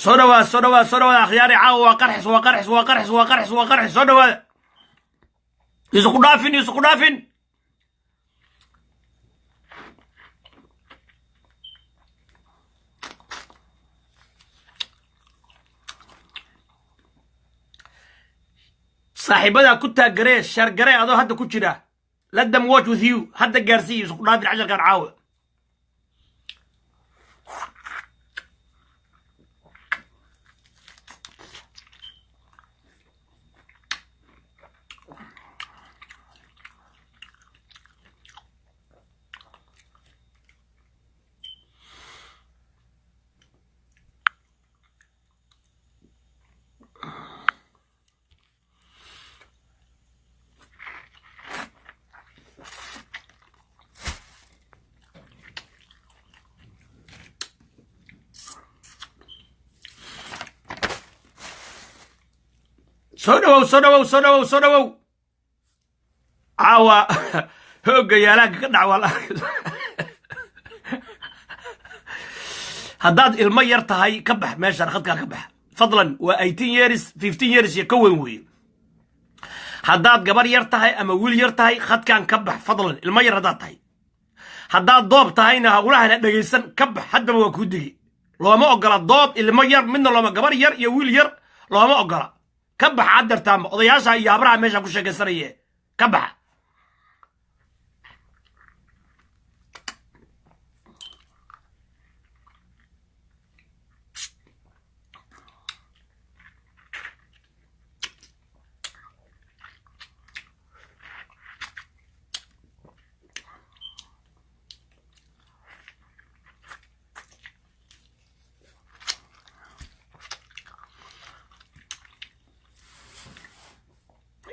Soo dhawaada, soo dhawaada, soo dhawaada, akhyaari. Caawa waa qarxis, waa qarxis, waa qarxis, waa qarxis, waa qarxis. Soo dhawaada, isuku dhaafin, isuku dhaafin. Saaxiibadaa ku taagaree, share garee, adoo hadda ku jira. Let them watch with you. Hadda gaarsiiya, isku dhaafin casharkan caawa. Soo dhawow, soo dhawow, soo dhawow, soo dhawow. Caawa hoogga yaalaanka ka dhac waa la. Haddaad ilmo yar tahay, ka bax meeshaan, khadkaa ka bax fadlan. Waa 18 years, 15 years iyo ka weyn weeye. Haddaad gabar yar tahay ama wiil yar tahay, khadkaan ka bax fadlan. Ilmo yar haddaad tahay, haddaad doob tahayna, hawlahana dhegaysan, ka bax haddaba, waa kuu degi. Looma ogola doob, ilmo yar midna looma, gabar yar iyo wiil yar looma ogola. Ka baxa haddeertaamba. Odayaasha iyo habraha meesha ku sheekaysanaye, ka baxa.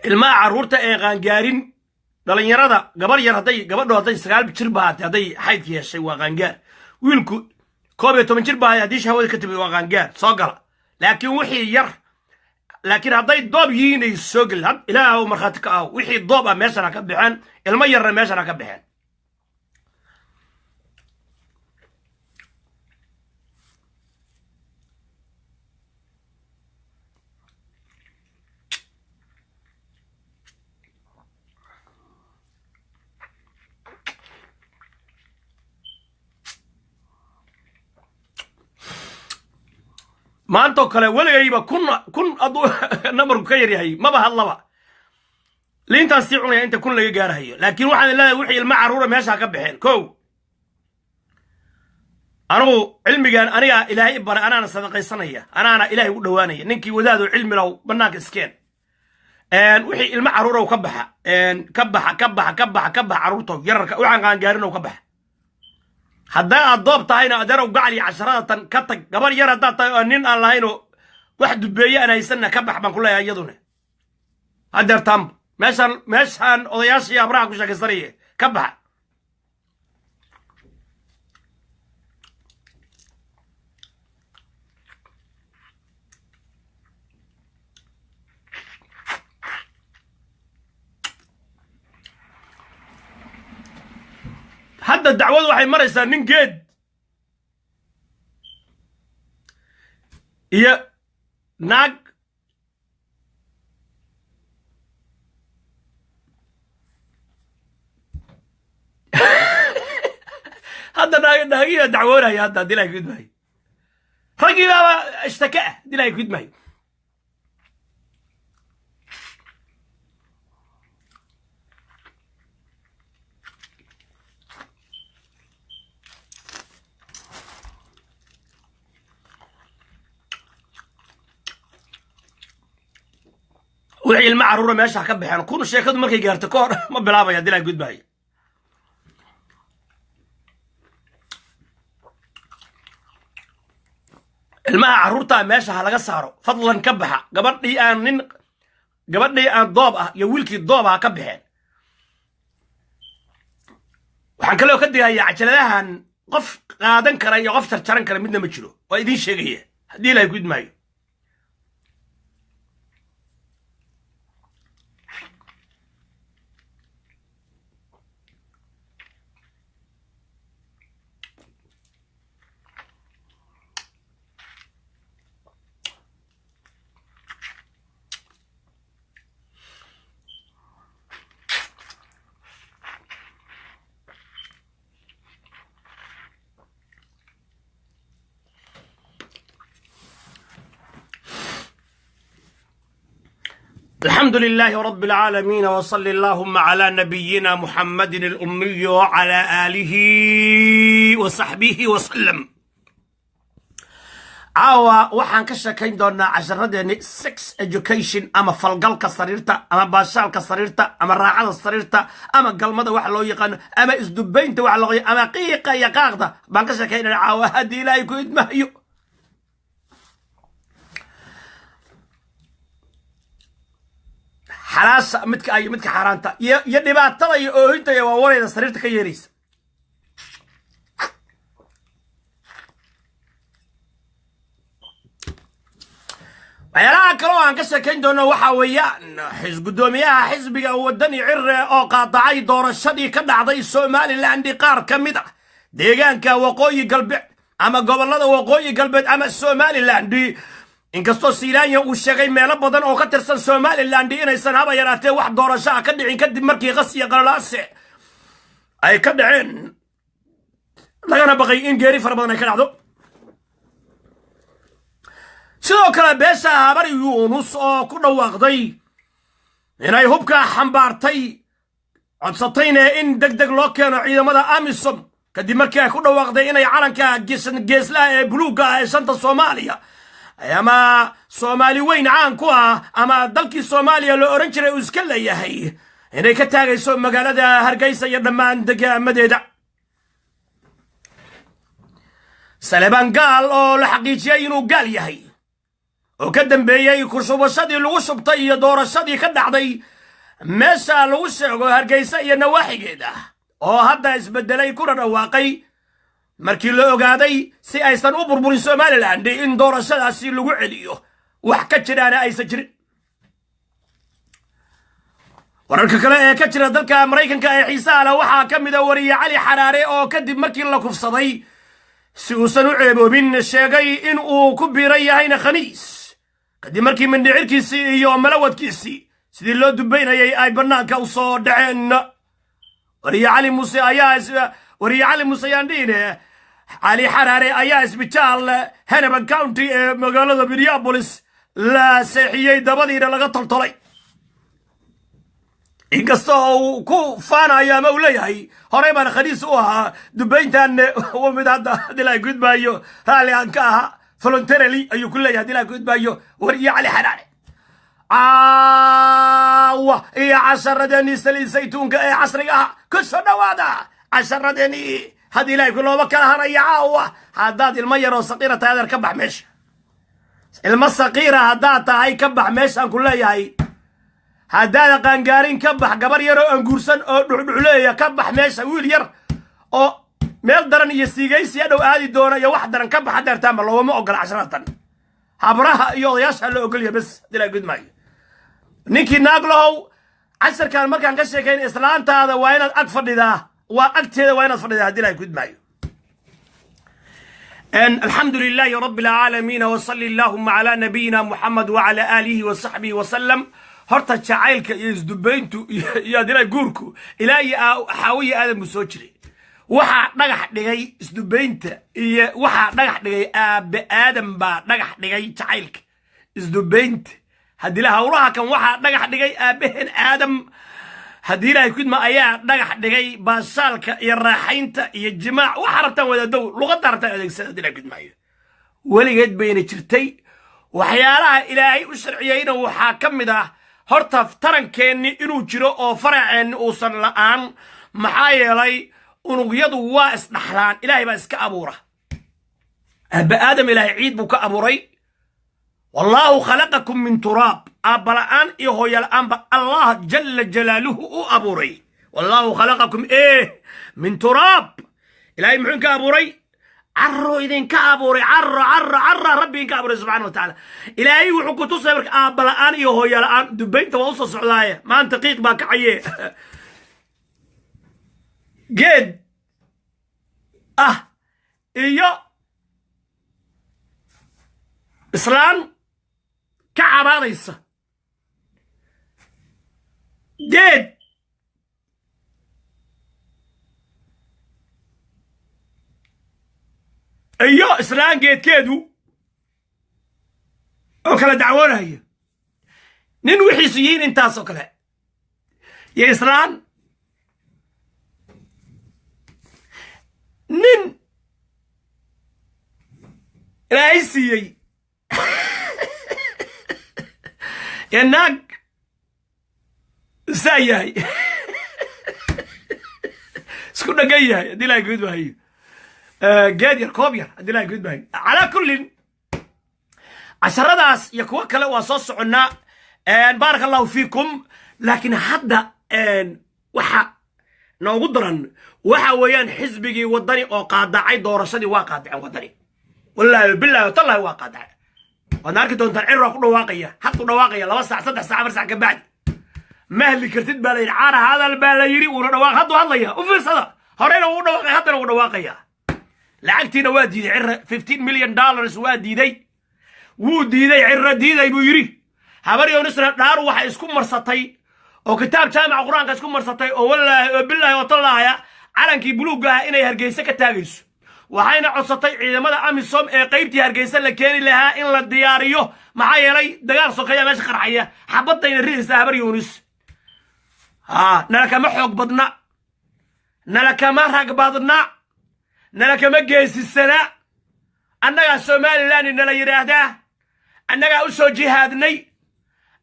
Ilmaha carruurta ee qaangaarin, dhalinyarada, gabar yar hadday, gabadho hadday 9 jir bahaatay, hadday xaydka yeeshay, waa qaangaar. Wiilku 11 jir bahay, haddii shahwada ka timid, waa qaangaar, soo gala. Laakiin wixii yar, laakiin hadday doob yihiin, ay soo gelin. Ilaah markhaati ka ah, wixii doob ah meeshan ha ka baxeen, ilmo yarna meeshan ha ka baxeen. Maantoo kale weligayba 1000 hadduu nambarku ka yaryahay maba hadlaba. Liintaan sii cunaya inta 1000 laga gaarahayo. Laakiin waxaan leedahay, wixii ilmo carruura meesha ka baxeen. Kow, anugu cilmigan anigaa Ilaahay i baray, anaana sadaqaysanaya, anaana Ilaahay ugu dhowaanaya. Ninkii wadaado cilmilow, bannaanka iskeen. Wixii ilmo carruurow, ka baxa, ka baxa, ka baxa, ka baxa, ka baxa. Carruurtow yararka, waxaan qaangaarinow, ka baxa. Haddaa aad doob tahayna, adeerow gacal iyo casharada tan ka tag. Gabar yar haddaad tahay oo nin aan lahaynoo wax dubeeye aan haysanna, ka bax baan ku leeyahay iyaduna haddeertaanba. Meeshaan odayaasha iyo abraha ku sheekaysanaya, ka baxa. Hadda dacwadu waxay maraysaa nin geed iyo naag. Hadda naagiyaa dacwoonaya hadda, haddii Ilahay kudmaayo. Raggii baaba ishtake ah, haddii Ilahay kudmaayo. Wixii ilmo carruura meesha ka baxeen. 1000 sheekadu markay gaarto ka hor ma bilaabaya, haddii Ilahay gudmaayo. Ilmaha carruurtaa meesha ha laga saaro fadlan, ka baxa. Gabadhii aan nin, gabadhii aan doob ah iyo wiilkii doob ah, ka baxeen. Waxaan kaloo ka digayaa, cajaladahan qof qaadan kara iyo qof jarjaran kara midna ma jiro, waa idiin sheegaya, haddii Ilahay gudmaayo. الحمد لله رب العالمين، وصل اللهم على نبينا محمد الأمي وعلى آله وصحبه وسلم. Caawa waxaan ka sheekayn doonaa casharadeeni sex education, ama falgalka sariirta, ama baashaalka sariirta, ama raaxada sariirta, ama galmada waxa loo yaqaano, ama isdubaynta waxa loo ama qiiqa iyo qaaqda baan ka sheekaynana caawa, haddii Ilaahay ku idmahayo. Xalaasha midka iyo midka xaaraanta iyo dhibaatada iyo oohinta iyo waawarayda sariirta ka yeeraysa. Waxyaalaha kaloo aan ka sheekayn doono waxaa weeyaan guddoomiyaha xisbiga Wadani Cire oo qaadacay doorashadii ka dhacday Somaliland qaar ka mid ah deegaanka Waqooyi Galbeed ama gobollada Waqooyi Galbeed ama Somaliland, inkastoo Silaanya uu sheegay meelo badan oo ka tirsan Somaliland inaysan haba yaraatee wax doorasho ah ka dhicin, kadib markii qas iyo qalalaase ay ka dhaceen, lagana baqay in geeri fara badan ay ka dhacdo. Sidoo kale beesha Habar Yuunus oo ku dhawaaqday inay hubka xambaartay, codsatayna in deg deg loo keeno ciidamada AMISOM, kadib markii ay ku dhawaaqday inay calanka geeslaha ee buluugga ah ee shanta Soomaaliya ama Soomaali weyn caan ku ah ama dalkii Soomaaliya la ohan jiray uu iska leeyahay inay ka taagayso magaalada Hargeysa iyo dhammaan degaamadeeda. Saleban Gaal oo la xaqiijiyey inuu gaal yahay oo ka dambeeyey kushubashadii lagu shubtay iyo doorashadii ka dhacday meesha lagu sheego Hargeysa iyo nawaaxigeeda, oo hadda isbedelay kuna dhawaaqay markii la ogaaday si aysan u burburin Somaliland in doorashadaasi lagu celiyo, wax ka jiraana aysan jirin. Wararka kale ee ka jira dalka Maraykanka ee xiisaha leh waxaa ka mida wariye Cali Xaraare oo kadib markii la kufsaday, si uusan u ceeboobin, sheegay in uu ku biiran yahayna khaniis, kadib markii mindhicirkiisii iyo malawadkiisii sidii loo dubaynayay ay bannaanka u soo dhaceen. Wariye Cali Muuse ayaa, wariye Cali Muuse ayaan dhihine, Cali Xaraare ayaa isbitaal Hennepin County ee magaalada Minneapolis la seexiyey, dabadiina laga toltolay, inkasta oo uu ku faanayo ama uu leeyahay horey baan khaniis u ahaa, dubayntan wa mid hadda hadii gudbaayo raalli aan ka ahaa, voluntarily ayuu ku leeyahay hadii gudbaayo. Wariye Cali Xaraare. Caawa iyo casharadeenii saliid saytuunka ee casriga ah, ku soo dhowaada casharadeenii. Haddii Ilahay ku looma kala haraya caawa. Haddaad ilmo yaroo saqiira tahay, adeer, ka bax meesha. Ilmo saqiira haddaad tahay, ka bax meeshaan ku leeyahay. Haddaada qaangaarin, ka bax. Gabar yaroo anguursan oo dhuxdhuxleeya, ka bax meesha. Wiil yar oo meel daran iyo siigaysi adhow aadi doona iyo wax daran, ka bax. Adeertaanba loogama ogola casharatan, habraha iyo odayaasha la ogolya bes. Hadii la gudmaayo, ninkii naag lahow, casharkan markaan ka sheekayn islaantaada waa inaad ag fadhidaa, waa agteeda waa inaad fadhidaa, haddii la gudmaayo. الحمد لله رب العالمين، وصلى اللهم على نبينا محمد وعلى آله وصحبه وسلم. Horta jacaylka iyo isdubayntu iyo adila guurku ilaa iyo Xaawiya Aadam buu soo jiray. Waxaa dhagax dhigay isdubaynta iyo waxaa dhagax dhigay aabe Aadam baa dhagax dhigay jacaylka, isdubaynta, haddii la hawlaha kan waxaa dhagax dhigay aabaheen Aadam, haddii Ilaahay kudma ayaa dhagax dhigay baashaalka iyo raaxaynta iyo jimaac. Waxaa rabtaan wadaadow, luqadda rabtaan adeegsada, haddii Ilahay kudmaayo weligeed bayna jirtay. Waxyaalaha Ilaahay u sharciyeyna waxaa ka mid ah horta tarankeenni inuu jiro oo faraceenni uusan la'aan, maxaa yeelay unugyadu waa isdhaxlaan, Ilaahay baa iska abuura. Aabba Aadam Ilaahay ciid buu ka abuuray. والله خلقكم من تراب. Aabbala'aan iyo hooyola'aanba Allah jala jalaaluhu u abuuray. والله خلقكم eh من تراب. Ilaahay muxuu idinka abuuray? Caro idinka abuuray. Caro, caro, caro Rabbi idinka abuuray subxana wa tacaala. Ilaahay wuxuu ku tusay marka aabbala'aan iyo hooyola'aan. Dubaynta waa usoo socdaaye, maanta qiiq baa kacaye. Geed ah iyo islaan ka cabaadaysa geed iyo islaan geedkeedu oo kala dacwoonaya. Nin wixiisu yihiin intaasoo kale iyo islaan nin Ilaahay siiyey iyo naag saa yahay, isku dhagan yahay, haddii Ilahay guud bahayo, geed yar, koob yar, haddii Ilahay guud bahayo. Calaa kullin, casharadaas iyo kuwo kale waa soo soconnaa. Baaraka Allahu fiikum. Laakiin hadda waxa noogu daran waxa weeyaan xisbigii Wadani oo qaadacay doorashadii. Waa qaadaceen Wadani, wallaahi, billahi, tallahi, waa qaadacay. Waadna arki doontaan, Cirraa ku dhawaaqaya, hadku dhawaaqaya 2 saac, 3 saac, 4 saac ka bacdi. Ma hadli kartid baa la yidhi, caara hadal baa la yidhi, wuuna dhawaaq. Hadduu hadlaya u fiirsada, horeyna wuu dhawaaqay, haddana wuu dhawaaqaya. Lacagtiina waa diiday Cirra, $15 million waa diiday, wuu diiday Cirra, diiday buu yidhi. Habar Yoonisna dhaaru waxay isku marsatay oo kitaab jaamaca Qur-aanka isku marsatay oo wallaahi oo bilaahi oo tallaahaya calankii buluugga ah inay Hargeysa ka taagayso. Waxayna codsatay ciidamada AMISOM ee qaybtii Hargeysa la keeni lahaa in la diyaariyo, maxaa yeelay dagaal sokeeya meesha qarxaya, xabadayna ridaysaa Habar Yoonis. Haa, nala kama xoog badna, nala kama rag badna, nala kama geesisana. Annagaa Somaliland nala yidhaahdaa, annagaa u soo jihaadnay,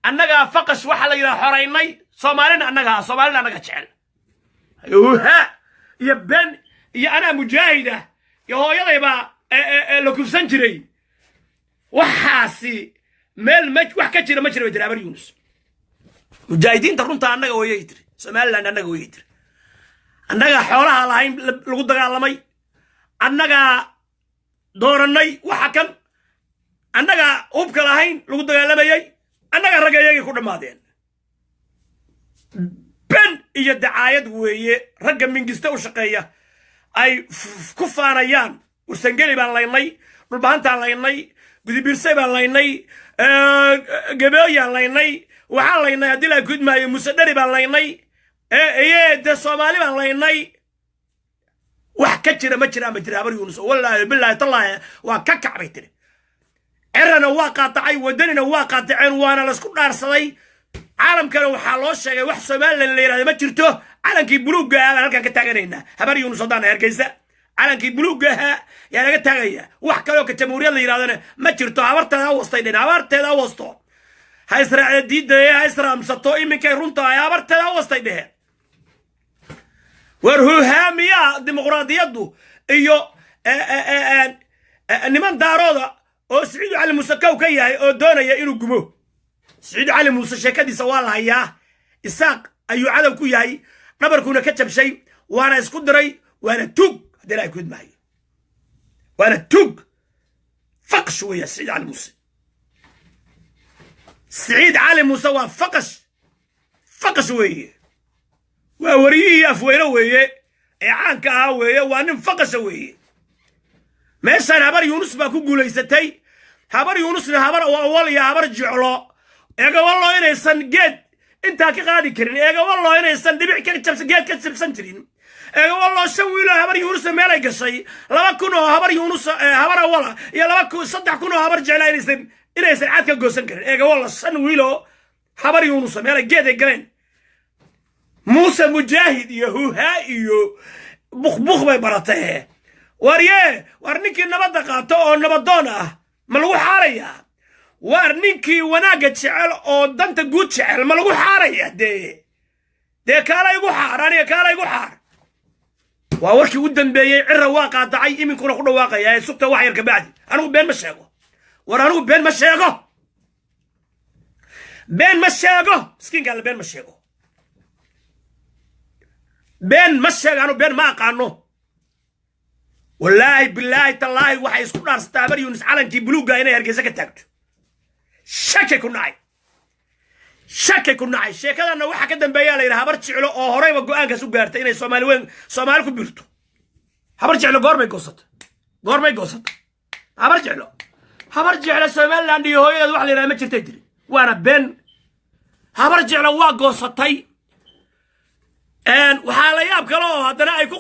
annagaa Faqash waxaa la yidhaha xoraynay. Soomaalina annagaa, Soomaalina annagaa jecel. Ha iyo ben iyo anaa mujaahid ah iyo hooyaday baa la kufsan jiray, waxaasi meel ma wax ka jira ma jira bay tiri Habar Yunus. Mujaahidiinta runta annaga wayay tiri, Somaliland annaga wayay tiri, annagaa xoolaha lahayn lagu dagaalamay, annagaa doorannay waxa kan, annagaa hubka lahayn lagu dagaalamayey, annagaa ragga iyagii ku dhammaadeen. Ben iyo dacaayad weeye ragga Mingiste u shaqeeya ay ku faanayaan. Warsangeli baan laynay, Dhulbahantaan laynay, Gudibiirsay baan laynay, Gabeoyaan laynay, waxaan laynay haddii la gudmaayo Musedheri baan laynay, iye dee Soomaali baan laynay. Wax ka jira ma jiraan ba jira Habar Yuunus. Wallaahi, bilaahi, tallaahi, waa ka kac bay tiri. Cirana waa qaadacay, Wadanina waa qaadaceen, waana laysku dhaarsaday. Caalamkana waxaa loo sheegay wax Somaliland la yidhahda ma jirto. Calankii buluugga ahaa baan halkan ka taaganaynaa Habar Yuunus haddaan Hargeysa, calankii buluugga ahaa yaa laga taagaya. Wax kaloo ka jamhuuriyad la yidhahdana ma jirto. Habarteeda ha wastay dhen, habarteeda ha wasto, ha israacda diidaya, ha israamsato, iminkay runtahay, habarteeda ha wastay dheheen. War huhaamiyaha dimuqraadiyaddu iyo niman Daarooda oo Siciidu Cali Muuse kow ka yahay oo doonaya inuu gumo Siciidu Cali Muuse, sheekadiisa waa la hayaa. Isaaq ayuu cadow ku yahay, dhabarkuuna ka jabshay, waana isku diray, waana tuug haddii Ilahay kudmaayo, waana tuug faqsh weeya Siciid Cali Muuse. Siciid Cali Muuse waa faqash, faqash weeye, waa wariyihii Afweyne weeye ee caanka ahaa weeye, waa nin faqasha weeye. Meeshaan Habar Yuunus baa ku guulaysatay. Habar Yuunusna Habar Awal iyo Habar Jeclo eegawallo inaysan geed intaa ka qaadi karin, eegawallo inaysan dhibic ka jabsan, geed ka jabsan jirin, eegawallo shan wiiloo Habar Yuunusa meelay gashay, 2000 oo Habar Yuunus, Habar Awala iyo 2000, 3000 oo Habar Jecla inaysan cad ka goosan karin. Eegawallo shan wiiloo Habar Yuunusa meelay geed ay galeen. Muuse Mujaahid iyo huhaa iyo bukbuk bay baratay. Waryee, war ninkii nabadda qaato oo nabadoon ah ma lagu xaarayaa? Waar ninkii wanaagga jecel oo danta guud jecel ma lagu xaaraya? Dee kaala igu xaar, aniga kaala igu xaar. Waa warkii u dambeeyey. Cira waa qaadacay, iminkuna ku dhawaaqaya ee sugta wax yar kabacdi. Anigu been ma sheego, war anigu been ma sheego, been ma sheego, miskiinka alle, been ma sheego, been ma sheego, anigu been ma aqaano. Wallaahi, bilaahi, tallaahi, waxay isku dhaarsataa Habar Yunis calankii buluugga inay Hargeysa ka taagto. Shakay ku nacay, shakay ku nacay. Sheekadanna waxaa ka dambeeyaa la yidhi Habar Jeclo oo horeyba go'aankaas u gaartay inay Soomaali weyn, Soomaali ku biirto. Habar Jeclo goormay goosata? Goormay goosata Habar Jeclo? Habar Jeclo Somaliland iyo hooyadeed wax la yidhahda ma jirtay tiri, waana been. Habar Jeclo waa goosatay. Waxaa la yaab kale oo haddana ay ku